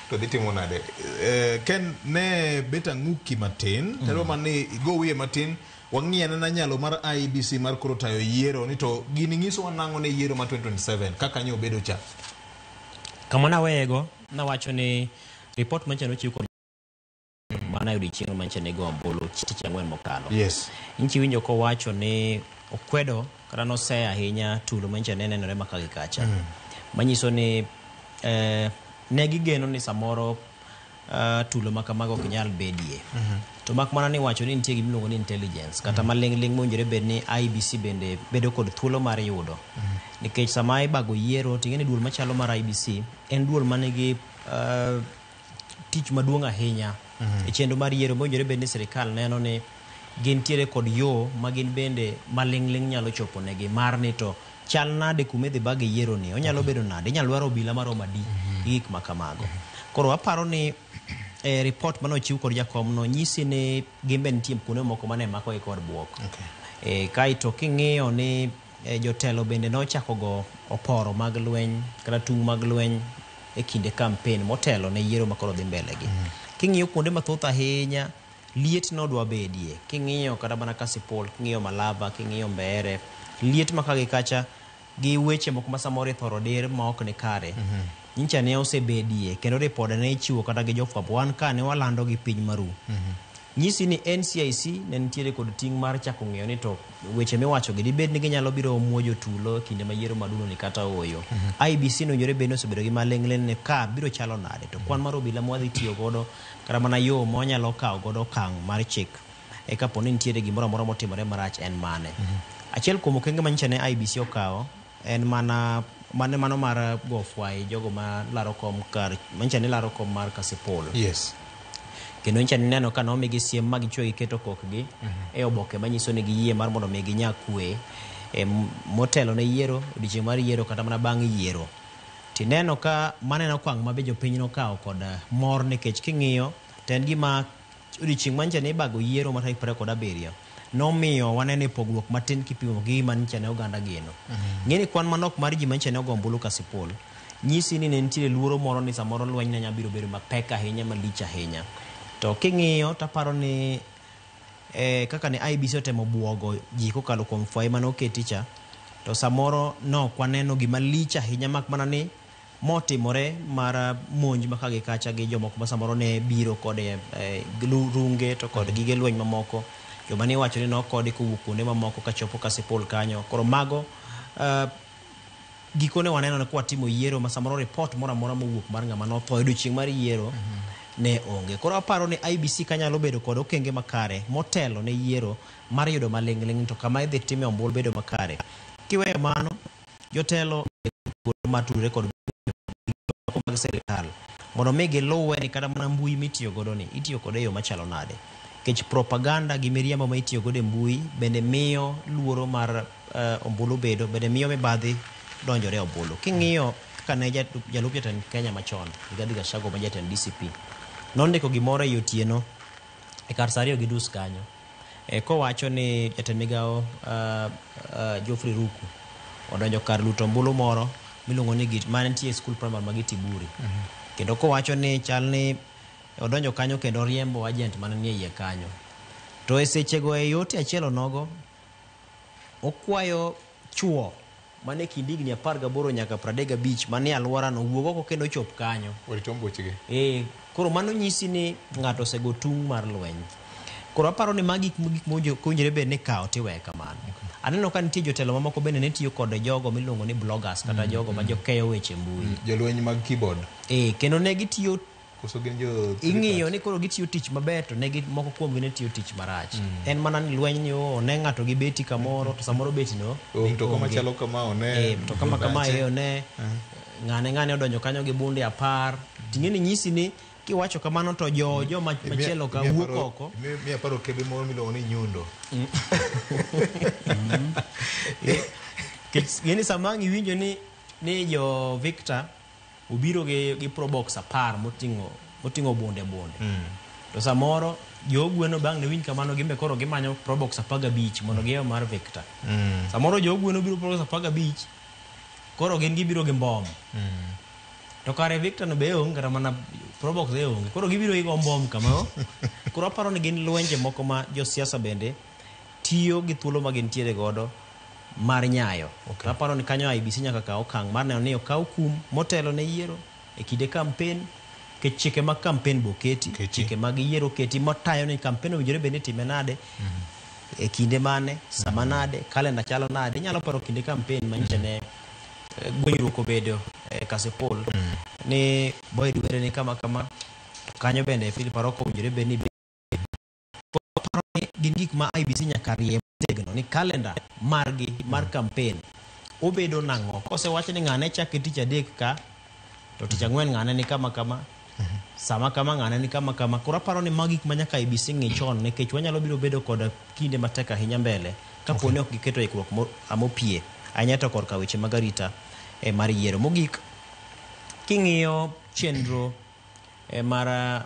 To dhi timo nade? Ken ne bet ang'uki matin, tadwa mana ni igo wiye matin, wang'i anena nyalo mar IEBC mar koro tayo yiero ni to gini nyisowa nang'o ne yiero ma 2027 kaka nyo obedo cha. Kama naweyego, nawacho ni report manyicha nochiw kod mana e odiechieng' manyicha ne go ombulu tich ang'wen mokalo. Nyicha iwinjo kowacho ni okwedo kata noseyo ahinya tulo manyicha ne nenore maka gi kacha. Manyiso ni ne gigeno ni samoro tulo ma kamago ok nyal bedie. To mak mana ni wacho ni nitie gima iluongo ni intelligence kata maling'ling' mowinjore bed ni IEBC bende bedo kod thuolo mar yudo. Nikech sama ibago yiero to ing'e ni duol machalo mar IEBC en duol manigi tich maduong' ahinya e chenro mar yiero mowinjore bed ni sirikal neno ni gintiere kod yo ma gin bende maling'ling' nyalo chopo negi mar ni to chal nade kuma idhi bage yiero ni, onyalo bedo nade, inyalo dwaro obila maromo adi, gi gik ma kamago. Koro aparo ni report mane ochiw kod jakom no nyisi ni gin be nitie kuonde moko mane mako gi kod buok. Kaeto king'iyo ni jotelo bende nochako go oporo mag lweny kata tung' mag lweny e kinde campaign motelo ne yiero makoro dhi mbele gi. King'iyo kuonde mathoth ahinya, liet nodwa bedie. King'iyo kata mana Kasipul, king'iyo Malava, king'iyo Mbeere, liet ma ka gi kacha gi weche moko ma samoro ithoro dir ma ok ni kare. Nyicha ne osebedie kendo ripode ne ichiwo kata gi jofwambo. Wan ka ne walando gi piny maru. Nyisi ni NCIC ne nitiere kod ting' mar chako ng'iyo ni to weche miwacho gi dibed ni ginyalo biro muojo tulo e kinde ma yiero maduong' ni kata ooyo. IEBC nowinjore bed ni osebedo gi maling'ling' ni ka biro chalo nade to kwan mar obila mwadhi tiyo godo kata mana yo mwanyalo kawo godo okang' mar chik e kapo ni nitiere gimoro amora motimore marach en mane. Achiel kuom okenge manyicha ne IEBC okawo en mana mane mano mar go fwai jogo ma laro kom kar manyicha ni laro kom mar Kasipul. Kendo nyicha nineno ka nomigi siem ma gichwe giketo kokgi e oboke manyiso ni giyie mar mondo mi ginya kwe e motelo ne yiero, odiochieng' mar yiero kata mana bang' yiero. Tineno ka maneno okang' ma be jopiny nokawo kod mor nikech king'iyo to en gima odiochieng' manyicha ne ibago yiero mar tarik 27 nomiyo waneno e pogruok matin kipimo gi gima nyicha ne oganda geno. Ng'e ni kwan manok mar ji manyicha ne ogo ombulu Kasipul nyisi ni ne nitiere luoro moro ni samoro lweny ne nyalo biro bedo mapek ahinya malich ahinya. To king'iyo taparo ni kaka ne IEBC otemo buogo ji kokalo kuom fwai mane oketi cha, to samoro nok waneno gima lich ahinya mak mana ni motimore mar monj ma ka gi kacha gi jomoko ma samoro ne biro kod runge to kod gige lweny mamoko, joma ne iwacho ni nokodi kowuok kuonde mamoko kachopo Kasipul kanyo. Koro mago gikone waneno ni kwatimo yiero ma samoro report moro amora mowuok mar ng'ama notho e odiochieng' mar yiero ne onge. Koro aparo ni IEBC kanyalo bedo kod okenge makare motelo ne yiero mar yudo maling'ling' to kama idhi time ombulu bedo makare. Kiweyo mano, jotelo matudore kod mag sirikal mondo mi giluwe ni kata mana mbui mitiyo godo ni itiyo kode e yo machalo nade. Nikech propaganda gi miriambo ma itiyo godo e mbui bende miyo luoro mar ombulu bedo, bende miyo mibadhi donjore e ombulu. King'iyo kaka ne jalup jatend Kenya machon, Rigathi Gachagua ma jatend DCP, nondiko gimoro e otieno e kar saa 2:30 kanyo kowacho ni jatend migawo Geoffrey Ruku odonjo kar luto ombulu moro miluongo ni Git mantie e skul primary ma Gitiburi. Kendo kowacho ni chal ni odonjo kanyo kendo oriembo agent mane nie iye kanyo. To e sechego e yote achiel onogo, okwayo chuo mane kind higni 18 nyaka 35 manie alworano wuog oko kendo chop kanyo. Orit ombuchgi. Koro mano nyisi ni ng'ato osego tung' mar lweny. Koro aparo ni magi gik mowinjore bed ni kawo tiweyo kamano. Aneno ka nitie jotelo mamoko bende ne tiyo kod jogo miluongo ni bloggers kata jogo ma jokeyo weche mbui. Jolweny mag keyboard. Kendo ne gitiyo Koso gin jo ing'iyo ni koro gitiyo tich maber to ne moko kuomgi ne tiyo tich marach. En mana ni lweny ni one ng'ato gi beti kamoro to samoro beti no mtoka machalo kama one. Mtoka ma kama one. Ng'ane ng'ane odonjo kanyo gi bunde 10. Ting'e ni nyisi ni kiwacho kamano to jo joma machielo ka wuok oko. Miya paro kebe moro miluongo ni nyundo. Ng'e ni sama ang' iwinjo ni jo Victor obiro gi Probox 10 moting'o bunde bunde. To samoro jo gweno bang' ne winj kamano gimbe koro gimanyo Probox 15 mondo giyaw mar Victor. Samoro jo gweno biro Probox 15 koro gin gibiro gi mbom. To kare Victor no be onge kata mana Probox e onge. Koro gibiro gigo mbom kama. Koro aparo ni gin lwenje moko ma josiasa bende tiyo gi thuolo ma gintiere godo mar nyayo. Okay. Aparo ni kanyo IEBC nyaka kaw okang' mar neno ni okaw kum motelo ne yiero e kinde kampen, nikech chike mag kampen be oketi, chike mag yiero oketi matayo ni kampen owinjore bed ni itime nade, e kinde mane, sama nade, kalenda chalo nade. Inyalo paro kinde kampen manyicha ne gwenyruok obedo e Kasipul ni Boyd Were ni kama kama, kanyo bende Philip Aroko owinjore bed ni paro ni gin gik ma IEBC nyaka rie motegno ni kalenda margi mar kampen obedo nang'o. Kosewach ni ng'ane chake tich adek ka, to tich ang'wen ng'ane ni kama kama, sama kama ng'ane ni kama kama. Koro aparo ni magi gik ma nyaka IEBC ng'i chon, nikech wanyalo biro bedo kod kinde matek ahinya mbele kapo ni ok giketo ikruok mopie ahinya to korka weche mag arita mar yiero. Mogik, king'iyo chenro mar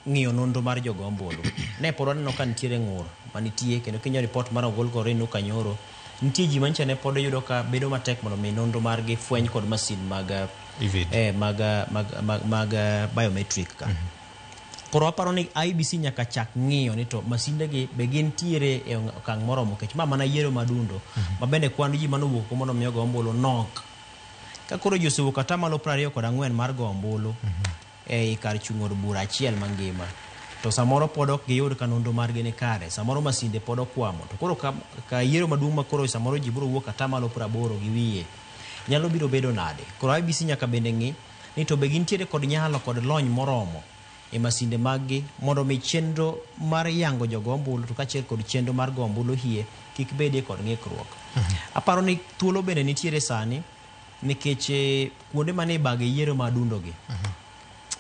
ng'iyo nonro mar jogo ombulu, ne pod waneno ka nitiere ng'ur manitie, kendo king'iyo report mar ogol kod Renu Kanyoro, nitie ji manyicha ne pod yudo ka bedo matek mondo mi nonro margi fweny kod masin mag mag mag mag, mag biometric ka. Koro aparo ni IEBC nyaka chak ng'iyo ni to masinde gi be gintiere e okang' moromo, nikech ma mana yiero madundo ma bende kwan ji manowuok mondo mi ogo ombulu nok. Ka koro ji osewuok atamalo 24 mar go ombulu e kar chung' od bura achiel mangima, to samoro pod ok giyud ka nonro margi ni kare, samoro masinde pod okwamo, to koro ka yiero maduong' ma koro samoro ji biro wuok atamalo 80 gi wiye, nyalo biro bedo nade? Koro IEBC nyaka bende ng'i ni to be gintiere kod nyalo kod lony moromo e masinde maggi mondo mi chenro mar yango jogo ombulu to kaachiel kod chenro mar go ombulu hie kik bedie kod ng'ikruok. Aparo ni thuolo bende nitiere sani nikech kuonde mane ibage yiero madundo gi.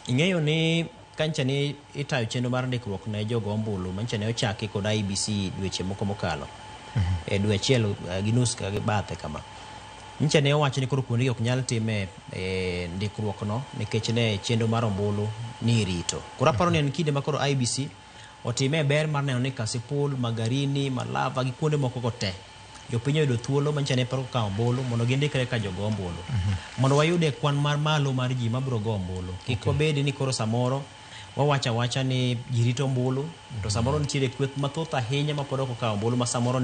Ing'eyo ni kancha ni itayo chenro mar ndikruok ne jogo ombulu mancha ne ochaki kod IEBC dweche moko mokalo. E dwe achiel gi nus ka gi bathe kama. Nyicha ne owacho ni koro kuondegi ok nyal time ndikruok no nikech ne chenro mar ombulu ni irito. Koro aparo ni en kinde ma koro IEBC otime ber mar neno ni Kasipul, Magarini, Malava gi kuonde moko go te jopiny oyudo thuolo manyicha ne pok okawo ombulu mondo gindikre ka jogo ombulu. Mondo wayude kwan mar malo mar ji mabiro go ombulu. Kik wabedi ni koro samoro wawacho awacha ni ji rito ombulu, to samoro nitiere kweth mathoth ahinya ma pod ok okawo ombulu ma samoro